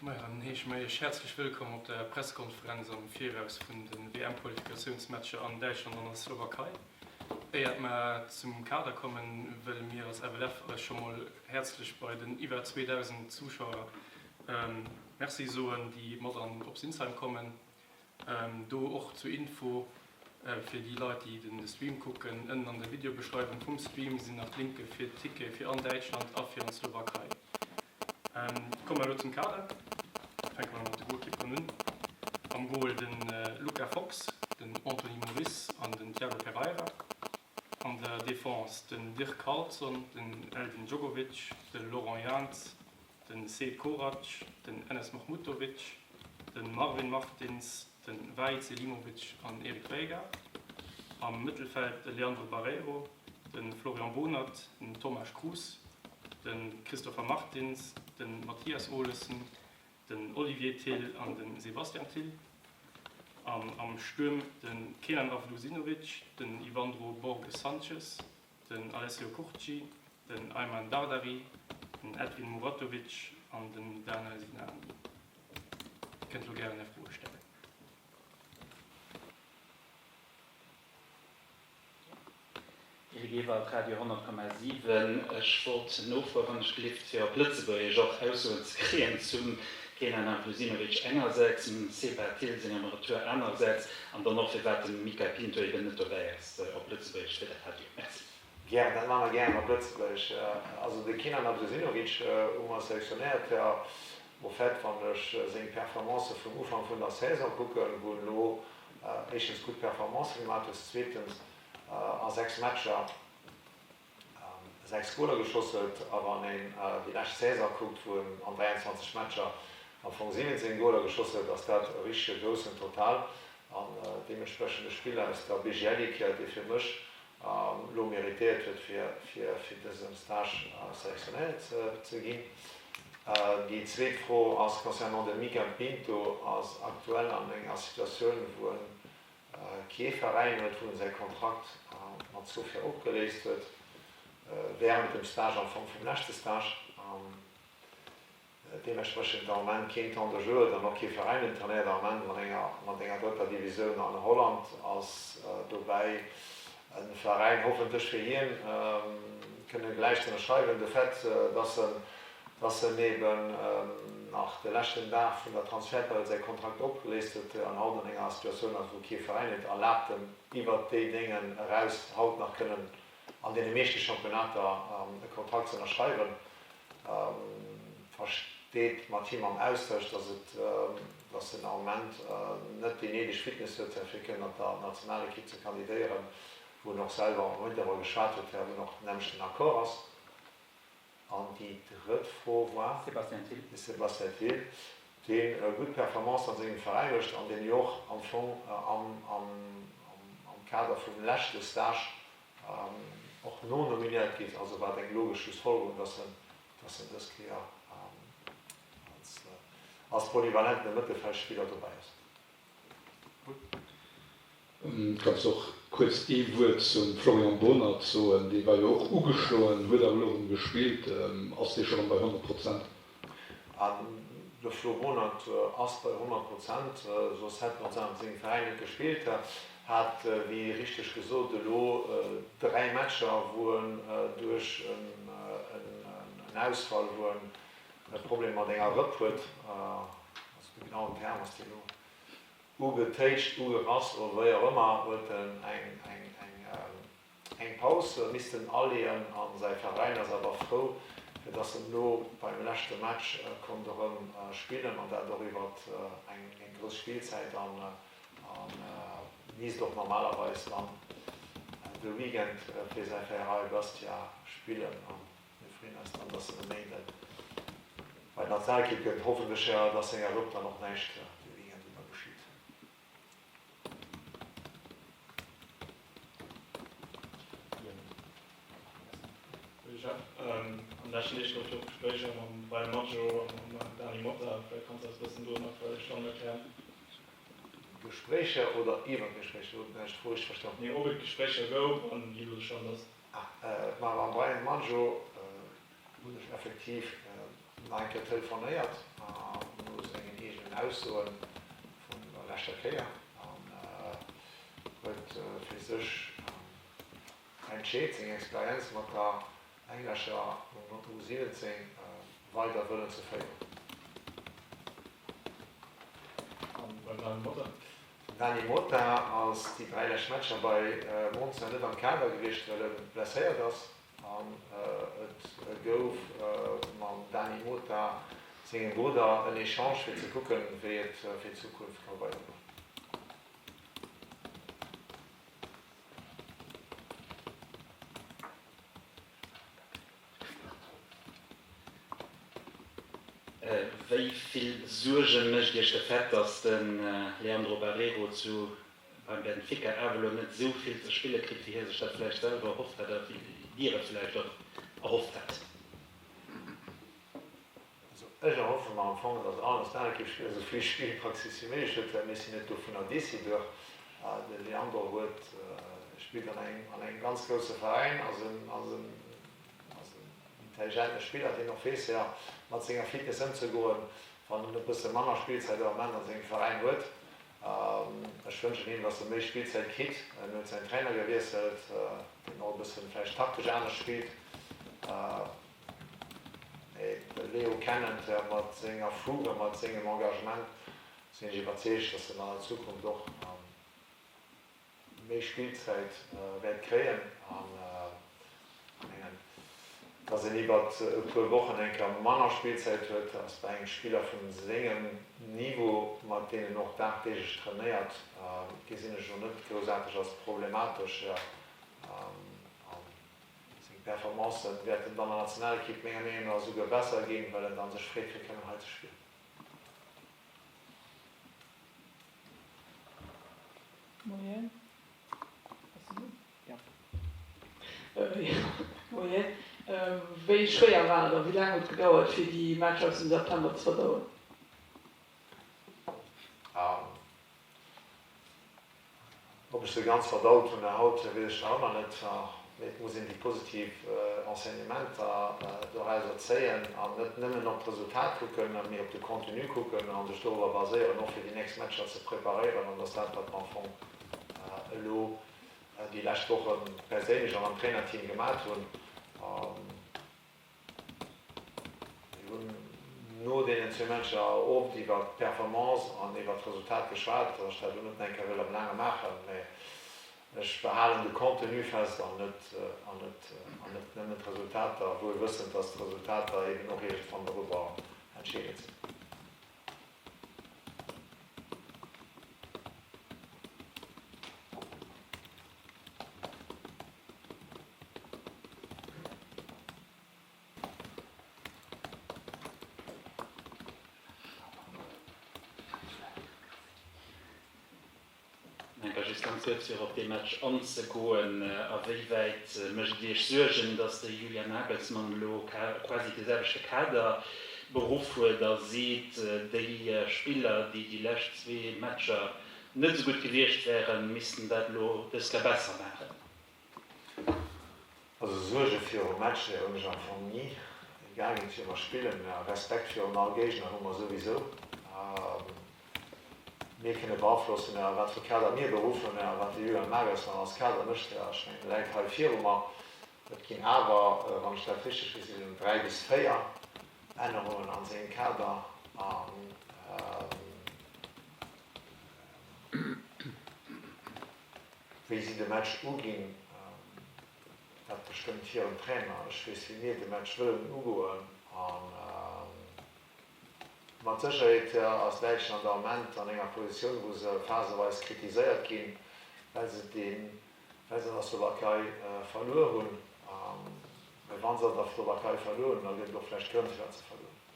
Majo, dann heesche mer Iech häerzlech wëllkomm op der Pressekonferenz am Viraus vun de WM-Qualifikatiounsmatcher an Däitschland an der Slowakei. Éiert mer zum Kader kommen, wëlle mir als FLF eis scho mol häerzlech bei den iwwer 2.000 Zuschauer Merci soen, déi mat an op Sinsheim kommen. Do och zur Info fir déi Leit déi den Stream kucken, ënnen an der Videobeschreiwung vum Stream sinn nach d'Linke fir d'Tickete fir an Däitschland a fir an d'Slowakei. Komme mer elo zum Kader. Fänke mer mat de Golkipperen un. Am Gol de Luca Fox, den Anthony Moris an den Tiago Pereira. An der Defense den Dirk Carlson, den Eldin Dzogovic, de Laurent Jans, de Sead Korac, den Enes Mahmutovic, de Marvin Martins, de Vahid Selimovic an Eric Veiga. Am Mëttelfeld de Leandro Barreiro, de Florian Bohnert, den Tomasz Krus, de Christopher Martins, de Mathias Olesen, den Olivier Thill an de Sebastian Thill. An am Stuerm de Kenan Avdusinovic, den Ivandro Borges Sanches, den Alessio Curci, den Aiman Dardari, den Edvin Muratovic an den Danael Sinani. Dir kënnt elo gären Är Froe stellen. Eric Ewald, Radio 10,7, Ech wollt nofroen, wann ech gelift, fir op Lëtzebuergesch och Aussoen ze kréien zum Kenan Avdusinovic engersäits, dem Seba Thill sengem Retour anerersäits an dann och firwat de Mica Pinto eben net dobäi ass, op Lëtzebuergesch fir de Radio. Merci. Gären, dat maache mer gären op Lëtzebuergesch. Also de Kenan Avdusinovic hu mer selektionéiert, jo, au fait, wann ech seng Performancë vum Ufank vun der Saison kucken, wou en elo éischtens gutt Performancë gemaach huet, zweetens a 6 Matcher 6 Goler geschoss huet a wann een déi lescht Saison kuckt, wou en an 23 Matcher am Fong 17 Goler geschoss huet, ass dat e richtege groussen Total an deementsprechend e Spiller aus der BGL-Equipe, dee fir mech elo méritéiert huet, fir fir dëse Stage selektionéiert ze ginn. Déi zweet Fro ass concernant de Mika Pinto, ass aktuell an enger Situatioun, wou en kee Veräin huet, wou en säi Kontrakt mat Sofia opgeléist huet, während dem Stage, am Fong vum leschte Stage, deementsprechend am Moment keen Temps de jeu huet an och kee Veräin. En trainéiert am Moment mat enger mat enger drëtter Divisioun an Holland, ass dobäi e Veräin, hoffentlech fir hien, kënne gläich ze ënnerschreiwen. De Fait, dass en dass en eben nach de leschten Dag vun der Transfertperiod säi Kontrakt opgeléist huet an haut an enger Situatioun ass, wou kee Veräin et erlaabt em iwwert déi Déngen eraus haut nach kënnen an deene meeschte Championnater e Kontrakt ze ënnerschreiwen, versteet mat him am Austausch, dass et, dass en am Moment net déi néideg Fitness huet, fir kënnen an der Nationalekipp ze kandidéieren, wou en och selwer am Moment driwwer geschwat huet, wou en och nämmlechten Accord ass. An déi drëtt Fro war? Sébastien Thill. De Sébastien Thill, dee gutt Performancen an sengem Veräin mécht an deen jo och am Fong am Kader vum leschte Stage och nonominéiert gétt. Also war et eng logesch Schlussfolgerung, dass en dass en dës Kéier als polyvalenten Mëttelfeldspiller dobäi ass. Kanns och kuerz ee Wuert zum Florian Bohnert soen? Dee war jo och ugeschloen, huet awer elo erëm gespillt. Ass dee scho rëm bei 100 Prozent? De Flo Bohnert ass bei 100 Prozent, soss hätt en an sengem Veräin net gespillt. Hat, wéi richteg gesot, elo 3 Matcher, wou en duerch en Ausfall, wou en e Problem mat enger Rëpp huet, also de genauen Terme ass dee elo, Ugetéitscht, ugerass oder wéi och ëmmer, huet en eng Paus missten aleeën a säi Veräin ass awer frou, fir dass en elo beim leschte Match konnt erëm spillen an dat och iwwert eng grouss Spillzäit an misst och normalerweis dann de Weekend fir säi Veräi Bastia spillen. Mir freeën eis dann, dass en e Méinden bei d'Nationalekipp kënnt. Hoffentlech, dass senger Rëpp dann och näischt de Weekend iwwer geschitt. Jeff, an leschten Deeg gouf et och Gespréicher mam Brian Madjo a mam Dany Motta. Vläicht kanns de eis e bëssen do den aktuelle Stand erklären. Gespréicher oder iwwer Gespréicher? Hunn ech d'Fro richteg verstanen? Nee, ob et Gespréicher gouf an wéi elo de Stand ass. Ma mam Brian Maggio hunn ech effektiv nach eng Kéier telefonéiert. Aussoe vun der leschter Kéier an huet fir sech entscheet, seng Experienz mat der englescher U17 weider wëllen ze féieren. An beim Dani Motta? Den Dani Motta ass déi 3 lescht Matcher bei Monza net am Kader gewiescht, well e blesséiert ass. An et gouf mam Dani Mota sengem Brudder en Echange fir ze kucken, wéi et fir d'Zukunft ka weidergoen. Wéi vill Suerge mécht Iech de Fait, datt de Leandro Barreiro zu beim Benfica awer elo net esou vill ze spille kritt, wéi hie sech dat vläicht selwer erhofft hätt a wéi Dir et vläicht och erhofft hätt? Also ech erhoffe mer am Fong, datt all Nationalekippspiller esou vill Spillpraxis wéi méiglech huet, well mir sinn net dovunner Decideur. De Leandro huet, spillt an engem, an engem ganz grousse Veräin, ass en, ass en, ass en intelligente Spiller, deen och weess, jo, mat senger Fitness ëmzegoen, wann en e bësse manner Spillzäit am Ament an sengem Veräin huet. Ech wënschen him, datt e méi Spillzäit kritt. En huet säin Trainer gewiesselt, deen och e bëssen vläicht taktesch anescht spillt. Mee de Leo kennend, mat senger Fougue a mat sengem Engagement, sinn ech iwwerzeegt, datt en an der Zukunft och méi Spillzäit wäert kréien. An ech mengen, datt een iwwer e puer Wochen eng Kéier manner Spillzäit huet, ass bei engem Spiller vu sengem Niveau, mat deem en och dagdeeglech trainéiert, gesinn ech elo net groussaarteg als problematesch. Seng Performancen wäerten dann an der Nationalekipp menger Meenung no esouguer besser ginn, well en dann sech freet fir kënnen hei ze spillen. Moien. Ass en un? Jo. Moien. Wéi schwéier war et a wéi laang huet et gedauert fir déi Matcher aus dem September ze verdauen? Ob ech se ganz verdaut hunn haut, weess ech nach ëmmer net. Mee et muss een déi positiv Enseignementer dorauser zéien an net nëmmen op d'Resultat kucken, mee op de Contenu kucken a sech dorobber baséieren, och fir déi nächst Matcher ze preparéieren. An dass dat, wat mer am Fong elo déi lescht Woche perséinlech an am Trainerteam gemat hunn, Mir hunn no deenen zwee Matcher oft iwwer d'Performance an iwwer d'Resultat geschwat, datt ech dat elo net nach eng Kéier wëll am Laange maachen, mä ech behalen de Contenu fest an net an net an net nëmmen d'Resultater, wuel wëssend, datt d'Resultater eben och iergendwann dorüwer entscheedend sinn. Enker just ganz kuerz fir op dee Match anzegoen, A wéi wäit mécht et Iech Suergen, datt de Julian Nagelsmann elo quasi de selwechte Kader beruff huet a seet, déi Spiller, déi déi lescht zwee Matcher net esou gutt gewiescht wären, missten dat elo dës Kéier besser maachen? Also Suerge virum Match, déi hunn ech am Fong ni, egal géint wie mer spillen. Respekt virun all Géigner hu mer souwisou. Mir kënne beaflossen, wat fir Kader mir beruffen, wat de Julian Nagelsmann als Kader mécht. Ech mengen, e läit hei viru mer. Et ginn awer, wann ech dat richteg gesinn hunn, 3 bis 4 Ännerungen a sengem Kader. Wéi si de Match uginn, dat bestëmmt hiren Trainer. Ech weess, wéi mir de Match wëllen ugoen. A mat Sécherheet ass Däitschland am Ament an enger Positioun, wou se phaseweis kritiséiert ginn, well se den, well se an der Slowakei verluer hunn. Mä wa se an der Slowakei verluer hunn, da gëtt et och vläicht Grënn, firwat se verluer hunn.